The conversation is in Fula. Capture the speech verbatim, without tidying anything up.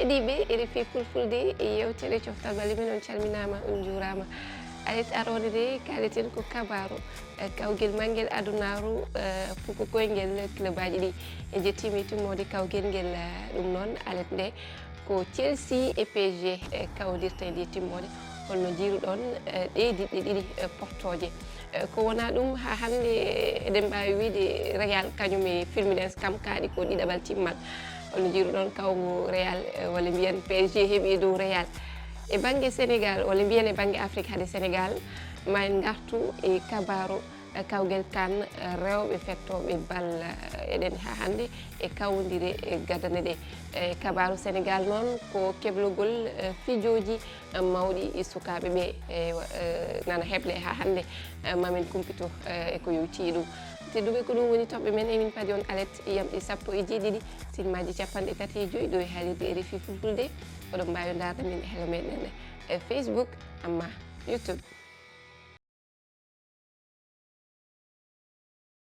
Heɗiiɓe R F I Fulfulde, e yewtere coftal bali men, on calminaama, on njuuraama. Alet aroore nde, kaaleten ko kabaaru, eh, kawgel manngel adunaaru, eh, fuku koyngel clubaaji ɗi. En njettiima e timmoode kawgel ngel, eh, ɗum noon, alet nde ko Chelsea e P S G, eh, kawdirta e nde timmoode. Holno njiiruɗon, eh, ɗee diɗɗe ɗiɗi, eh, pottooje? Eh, ko wonaa ɗum, haa hannde, eh, eɗen mbaawi wiyde Real kañum e Fluminense kam kaaɗi ko ɗiɗaɓal timmal. Holno njiiruɗon kawngu Real, eh, walla mbiyen P S G heɓi e dow Real? E bannge Senegal, walla mbiyen e bannge Afrik hade Senegal, ma en ngartu e kabaaru, eh, kawgel CAN, eh, rewɓe fettooɓe bal, eh, eɗen haa hannde e kawondire, eh, gadane ɗe. Eh, kabaaru Senegal noon ko keblogol, eh, fijooji, eh, mawɗi e sukaaɓe ɓe, eh, wa-, eh, nana heble haa hannde. Eh, ma min kumpito, eh, e ko yowti e ɗum. Tedduɓe, ko ɗum woni toɓɓe men, emin padi on alet e yamɗe sappo e jeeɗiɗi, silmaaji capanɗe tati e joyi ɗo e haalirde R F I Fulfulde. Oɗon mbaawi ndaarde min e helo meɗen e Facebook, amma YouTube.